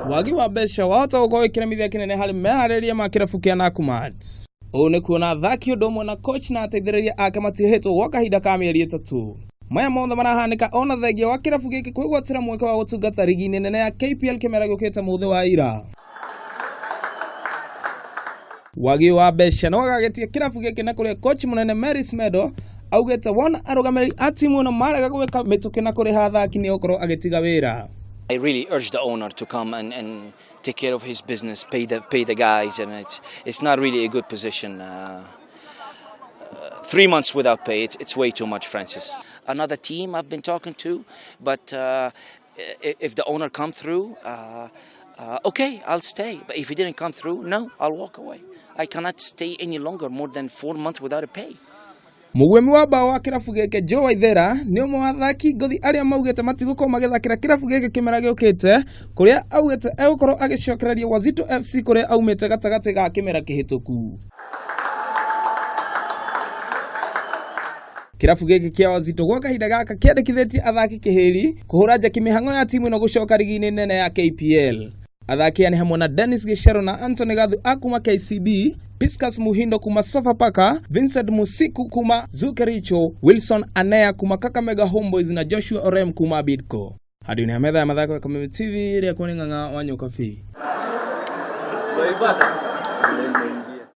Wagi wa mbeca wahota gũkorwo wĩ kĩremithia kĩnene harĩ meharĩrĩria ma kĩrabu kĩa Nakumatt. Ũũ nĩ kuona athaki ũndũ ũmwe na coach na ateithĩrĩria ake matirĩhĩtwo gwa kahinda ka mĩeri 3. Maya mothe marahanĩka ona thengia wa kĩrabu gĩkĩ kwĩgwatĩra mweke wa gũtungata rigi-inĩ nene ya KPL kĩmera gĩũkĩte mũthĩ wa ira. Wagi wa mbeca nĩ wagagĩtie kĩrabu gĩkĩ na kũrĩa coach mũnene Maurice Medo augĩte wona arũgamĩrĩri a timu ĩno marega gwĩka mĩtũkĩ na kũrĩha athaki nĩ egũkorwo agĩtiga wĩra. I really urge the owner to come and take care of his business, pay the guys, and it's not really a good position. 3 months without pay, it's way too much, Francis. Another team I've been talking to, but if the owner come through, okay, I'll stay. But if he didn't come through, no, I'll walk away. I cannot stay any longer, more than 4 months without a pay. Mũgwemi wa bao wa kĩrabu gĩkĩ Joe Waithera nĩ ũmwe wa athaki ngũthi arĩa maugĩte matigũkorwo magĩthakĩra kĩrabu gĩkĩ kĩmera gĩũkĩte, kũrĩa augĩte egũkorwo agĩcokereria Wazito FC kũrĩa aumĩte gatagatĩ ga kĩmera kĩhĩtũku. Kĩrabu gĩkĩ kĩa Wazito gwa kahinda gaka kĩandĩkithĩtie athaki kĩhĩri kũhũra njeki mĩhang'o ya timu ĩno gũcoka rigi-inĩ nene ya KPL. Athaki aya nĩ hamwe na Dennis Gĩcero na Anthony Gathu a kuma KCB, Piscas Muhindo kuma Sofapaka, Vincent Musiku kuma Zukericho, Wilson Anea kuma Kakamega Homeboys na Joshua Orem kuma Bidco. Hadi ni metha ya mathako ya Kameme TV ĩrĩa kuoneka ng'a wa Nyokabi.